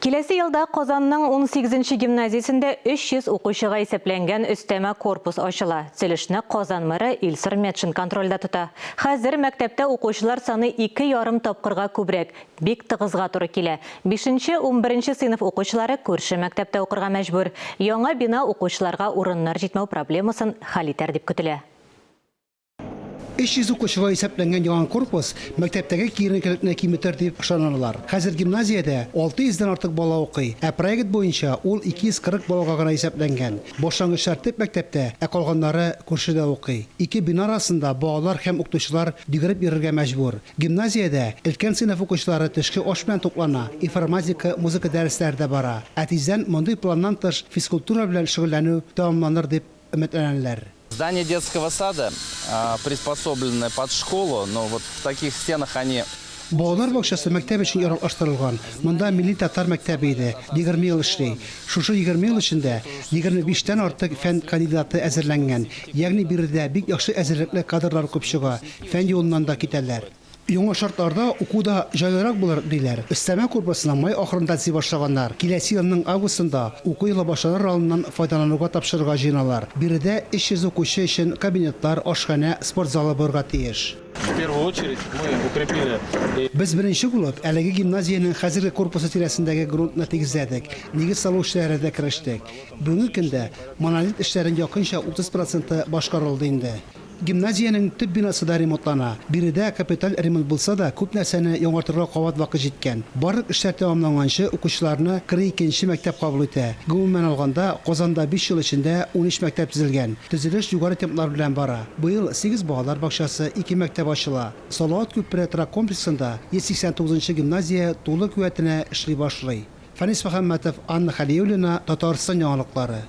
Киләсе елда Казанның унсигезенче гимназиясендә 300 укучыга исәпләнгән өстәмә корпус ачыла. Төзелешне Казан мэры Илсур Метшин контрольдә тота. Хәзер мәктәптә укучылар саны 2,5 тапкырга күбрәк, бик тыгызга туры килә. Бишенче, унберенче сыйныф укучылары күрше мәктәптә укырга мәҗбүр. Яңа бина укучыларга урыннар җитмәү проблемасын хәл итәр дип көтелә. 300 укучыга исәпләнгән яңа корпус мәктәптәге киеренкелекне киметер дип ышаналар. Хәзер гимназиядә 600 дән артык бала укый, ә проект буенча ул 240 балага гына исәпләнгән. Башлангычлар төп мәктәптә, ә калганнары күршедә укый. Ике бина арасында балалар һәм укытучылар йөгереп йөрергә мәҗбүр. Гимназиядә өлкән сыйныф укучылары төшке аш белән туклана, информатика, музыка дәресләре дә бара. Ә тиздән мондый планнан тыш физкультура белән шөгыльләнү тәмамланыр дип өметләнәләр. Здание детского сада приспособленное под школу, но вот в таких стенах они Балалар бакчасы мәктәп өчен яраклаштырылган. Монда милли татар мәктәбе иде, 20 ел эшли. Шушы 20 ел эчендә 25 тән артык фән кандидаты әзерләнгән. Ягъни биредә бик яхшы әзерлекле кадрлар күп чыга, фән юлыннан да китәләр. Яңа шартларда уку да җайлырак булыр, диләр. Өстәмә корпусны май ахырында төзи башлаганнар. Киләсе елның августында уку елы башланыр алдыннан файдалануга тапшырырга җыеналар. Биредә 300 укучы өчен кабинетлар, ашханә, спорт залы булырга тиеш. В первую очередь мы укрепили и. Без беренче булып әлеге гимназиянең хәзерге корпусы тирәсендәге грунтны тигезләдек, нигез салу эшләренә дә керештек. Бүгенге көндә монолит эшләрен якынча 30 проценты башкарылды инде. Гимназиянең төп бинасы да ремонтлана. Биредә капиталь ремонт булса да, күп нәрсәне яңартырга кабат вакыт җиткән. Барлык эшләр тәмамланганчы укучыларны 42 нче мәктәп кабул итә. Гомумән алганда, Казанда биш ел эчендә 13 мәктәп төзелгән. Төзелеш югары темплар белән бара. Быел сигез балалар бакчасы, ике мәктәп ачыла. Салават күпере торак комплексында 189 нчы гимназия тулы куәтенә эшли башлый. Фәнис Мөхәммәтов, Анна Хәлиуллина, Татарстан яңалыклары.